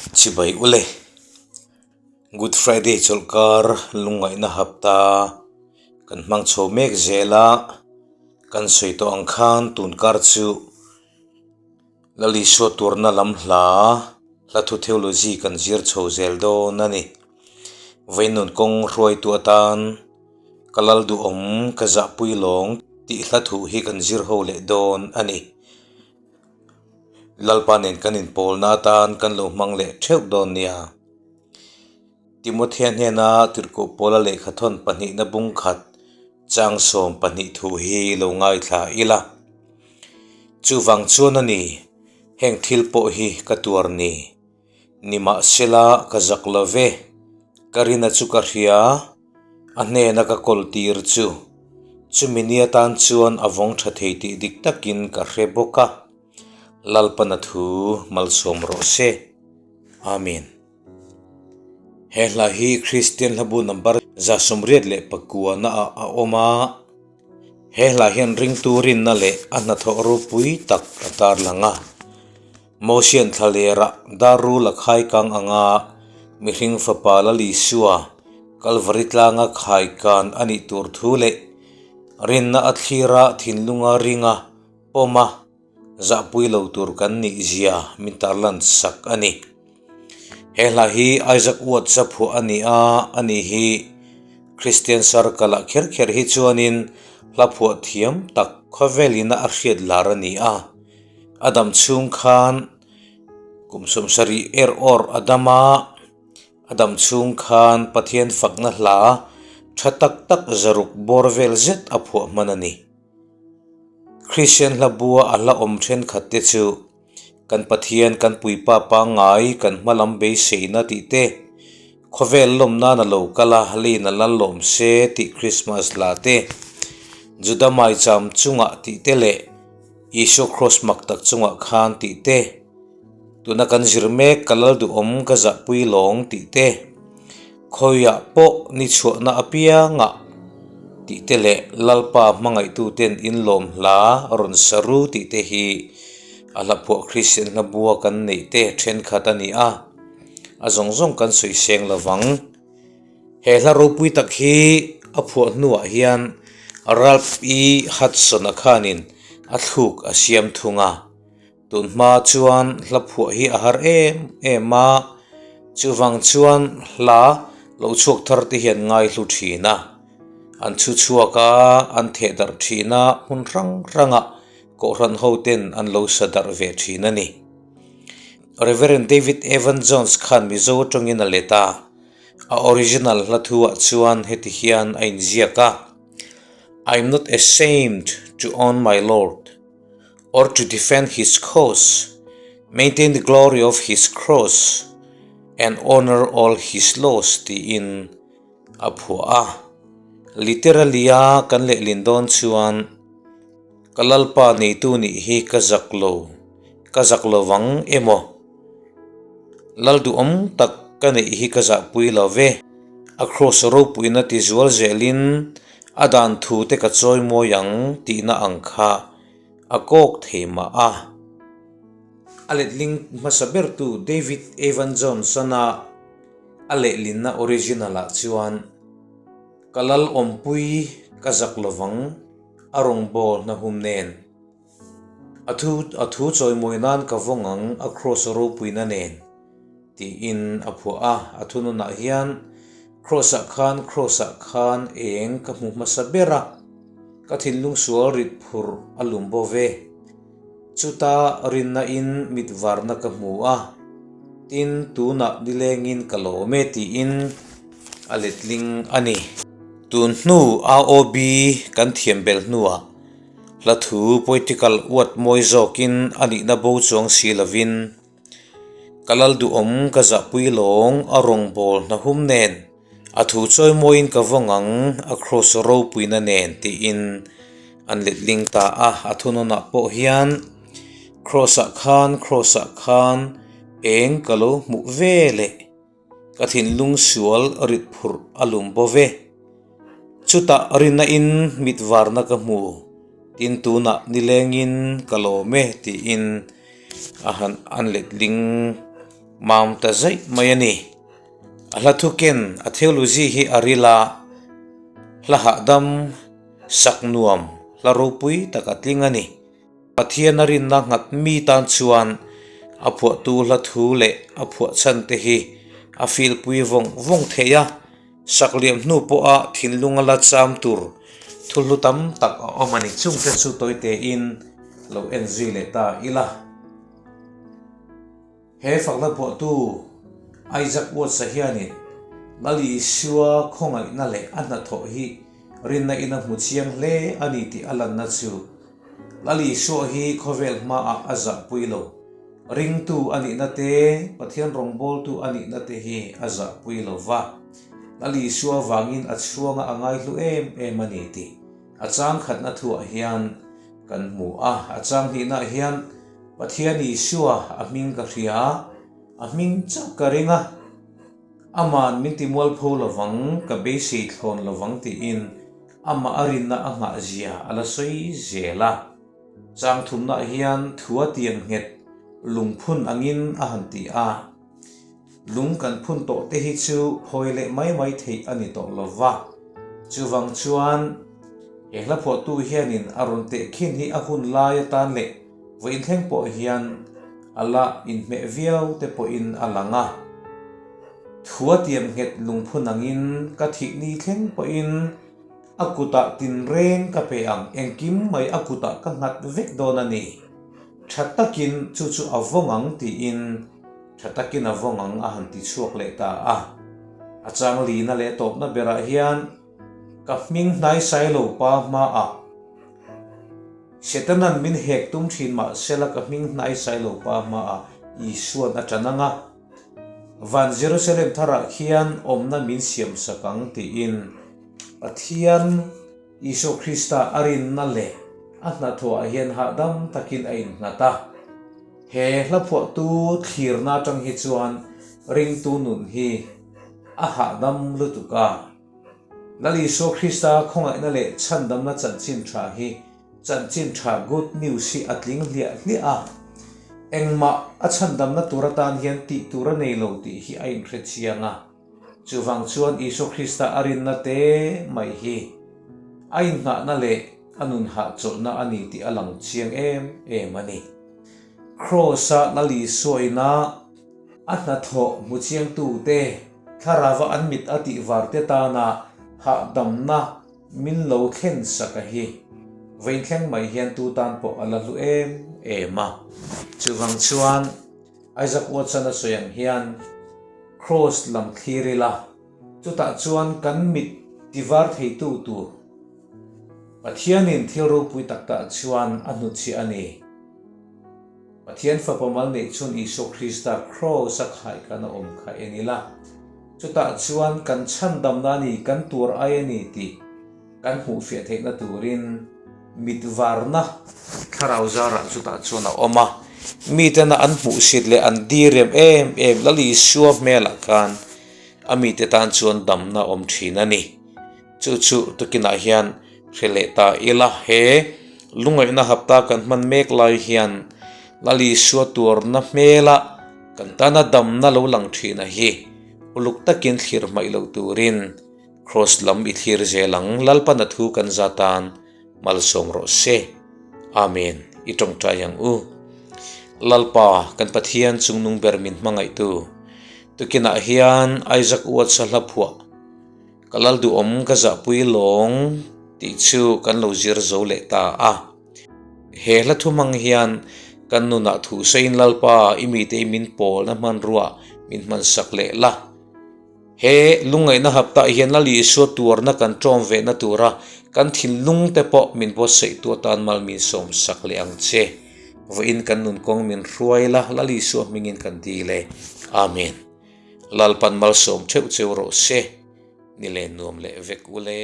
Chibai ule. Good Friday chawlhkar lungngaihna hapta kan hmang chho mek zel a, kan sawi tawh ang khan tunkar chu Lalisua turna lam hla hla thu theology kan zir chho zel dawn a ni. Vainun kawng hruaitu atan ka lal duhawm ka zahpui lawng tih hla thu hi kan zir ho leh dawn a ni. Lalpa nen kan inpawlna atan kan lo hmang leh theuh dawn nia. Timothea hnena Tirhkoh Paula lehkhathawn pahnihna bung khat chang 12 thu hi lo ngaithla ila. Chuvang chuan a ni, heng thil pawh hi ka tuar ni. Nimahsela ka zak lo ve, ka rina chu ka hria, a hnena ka kawl tir chu. Chumi ni atan chuan a vawng tha thei tih dik takin ka hre bawk a. Lalpana thu malsawm rawh se. Amen. He hla hi Kristian hlabu number 189 ah a awm a. He hla hian ringtu rinna leh a hnathawh ropui tak a tarlang a. Mosian thlalera dar rul a khaikang anga mihring fapa Lalisua Kalvari tlanga khaikan a nih tur thu leh rinna a thlira thinlunga ringa pawma zahpui lo tur kan nih zia min tarlan sak a ni. He hla hi Isaac Watts a phuah a ni a, ani hi Christian circle ah kher kher hi chuanin hla phuah thiam tak khawvelina a hriat lar a ni a. A dam chhung khan kum 70 er awr a dam a, a dam chhung khan Pathian fakna hla tha tak tak zaruk bawr vel zet a phuah hman a ni. Kristian hla bua a hla awm thenkhat te chu Kan Pathian kan puipa pangngai kan hma lam beiseina tih te, Khawvel lawm nan a lo kal a, lein a lal lawm se tih Krismas hla te, Juda maicham chungah tih te leh Isua Kraws mak tak chungah khan tih te, tuna kan zir mek ka lal duhawm ka zahpui lawng tih te, khawiah pawh ni chhuahna apiangah tih te leh Lalpa hmangaihtuten inlawm hla rawn sa ru tih te hi a hlaphuah Kristian hlabua kan neih te thenkhat a ni a. A zawng zawng kan sawi seng lo vang. He hla ropui tak hi a phuah hnuah hian Ralph E. Hudson-a khanin a thluk a siam thung a. Tun hma chuan hla phuah hi a har em em a, chuvang chuan hla lo chhuak thar te hian ngaihlu thin a. An chhu chhuak a, an theh darh thin a, hmun hrang hrangah kohhran ho ten an lo sa darh ve thin a ni. Rev. David Evan Jones khan Mizo atangin a let a, a original hla thu ah chuan heti hian a inziak a, I am not ashamed to own my Lord, or to defend his cause, maintain the glory of his cross, and honour all his laws tiin a phuah a. Literally a kan lehlin dawn chuan, Ka Lalpa neitu nih hi ka zak lo, ka zak lo vang emaw? Lal duhawm tak ka neih hi ka zahpui lo ve. A kraws ropuina ti zual zelin a dan thu te ka chawi mawi ang tihna ang kha a kawk thei mah a. A letling hmasa bertu David Evan Johnson-a a lehlinna original-ah chuan, Ka lal awmpui ka zak lo vang. A rawngbâwl hnahum nen. A thu a thu chawimawi nan ka vawng ang a kraws ropuina nen, tiin a phuah a. A thununah hian Kraws-ah khan kraws-ah khan eng ka hmu hmasa ber a, ka thinlung sual rit phurh a lum bo ve. Chuta rinna in mit varna ka hmu a, tin tunah nilengin ka lawm e tiin a letling a ni. Tun hnu AOB kan thiam belh hnuah hla thu poetical uat mawi zawkin a nihna bo chuang si lovin ka lal duhawm ka zahpui lawng a rawngbâwl hnahum nen a thu chawi mawiin ka vawng ang a kraws ropuina nen tiin an letling ta a. A thunawnah pawh hian kraws-ah khan kraws-ah khan eng ka lo hmuh ve leh. Ka thinlung sual rit phurh a lum bo ve. Chutah rinna in mit varna ka hmu, tin tunah nilengin ka lawm e tiin a han an letling Mam ta zaih mai a ni. A hla thuken a theology hi a ril a, hla hahdam, sak nuam, hla ropui tak a tling a ni. Pathian a rinna nghat mi tan chuan a phuahtu hla thu leh a phuah chhan te hi a filpui vawng vawng thei a, sak liam hnu pawha thinlung a la cham tur thu hlu tam tak a awm a ni. Chungte chu tawitein lo en zui leh ta ila. He fakna phuahtu Isaac Watts-a hianin Lal Isua khawngaihna leh a hnathawh hi rinna in a hmu chiang hle a ni tih a lanna chu Lal Isua hi khawvel hmaah a zahpui lo. Ringtu a nihna te, Pathian rawngbawltu a nihna te hi a zahpui lo va. Lal Isua vangin a chhuanga a ngaihlu em em a ni tih a chang khatna thuah hian kan hmu a. A chang hnihnaah hian Pathian Isua a hming ka hria, a hming chauh ka ring a, Ama'n min ti mualpho lovang, ka beisei thlawn lovang tiin amah a rinna a nghah zia a la sawi zel a. Chang thumnaah hian thua tiang nghet lungphun angin a han ti a. Lung kan phun tawh te hi chu phawi leh mai mai theih a ni tawh lo va. Chuvang chuan he hla phuahtu hianin a rawn tehkhin hi a hun lai atan leh vawiin thleng pawh hian a la inhmeh viau te pawhin a lang a. Thua tiam nghet lungphun angin ka thih ni thleng pawhin a kutah tinreng ka pe ang, engkim mai a kutah ka nghat vek dawn a ni. Tha takin chu chu a vawng ang tiin Tha takin a vawng ang a han ti chhuak leh ta a. A chang lina leh tawpna berah hian ka hming hnaisai lo pa hmaah Setanan min hek tum thin mah sela ka hming hnaisai lo pa hmaah Isuan a tan ang a, Van Jerusalem tharah khian awmna min siamsak ang tiin Pathian Isua Krista a rinna leh a hnathawhah hian hahdam takin a innghat a. He hla phuahtu thlirna atang hi chuan ringtu nun hi a hahdam lutuk a. Lal Isua Krista khawngaihna leh chhandamna chanchin tha hi chanchin tha, good news, hi a tling hliah hliah a. Engmah a chhandamna tur atan hian tih tur a nei lo tih hi a inhre chiang a. Chuvang chuan Isua Krista a rinna te mai hi a inngahna leh a nun hahchawlhna a ni tih a lang chiang em em a ni. Kraws-a Lal Isua ina a hnathawh hmu chiangtute thlarauva an mit a tih var te tana hahdamna min lo thlen sak a hi vainthleng mai hian tu tan pawh a la hlu em em a. Chuvang chuan Isaac Watson a sawi ang hian Kraws lam thlir ila, chutah chuan kan mit tivar theitu tur Pathianin thil ropui tak tah chuan a hnutchhiah a ni. Pathian Fapa mal neih chhun Isua Krista Kraws a khaihkan a awm kha en ila, chutah chuan kan chhandamna a ni, kan tuar ai a ni tih Kan hmuhfiah theihna turin mit varna thlarau zarah chutah chuan a awm a, mitena an hmuhsit leh an diriam em em Lal Isua hmelah khan a mite tan chuan damna a awm thin a ni. Chu chu tukinah hian hre leh ta ila, he lungaihna hapta kan hman mek lai hian Lal Isua tuarna hmela kan tana damna lo lang thina hi uluk takin thlir hmaih loh turin Kraws lam i thlir zel ang, Lalpan a thu kan za tan malsawm rawh se. Amen. I tawngtai ang u. Lalpa, kan Pathian chungnung ber min hmangaihtu. Tukinah hian Isaac Watts-a hla phuah, Ka lal duhawm ka zahpui lawng tih chu kan lo zir zo leh ta a. He hla thumang hian kan nunah thuhsain Lalpa i mite i min pawlna hmanrua min hmansak leh la. He lungngaihna haptah hian Lal Isua tuarna kan ṭawm vehna tura kan thinlungte pawh min buatsaihtu atan mal min sawmsak leh ang che. Vawiin kan nun kawng min hruai la, Lal Isua hmingin kan dil e. Amen. Lalpan malsawm theuh cheu rawh se. Ni leh nuam leh vek ule.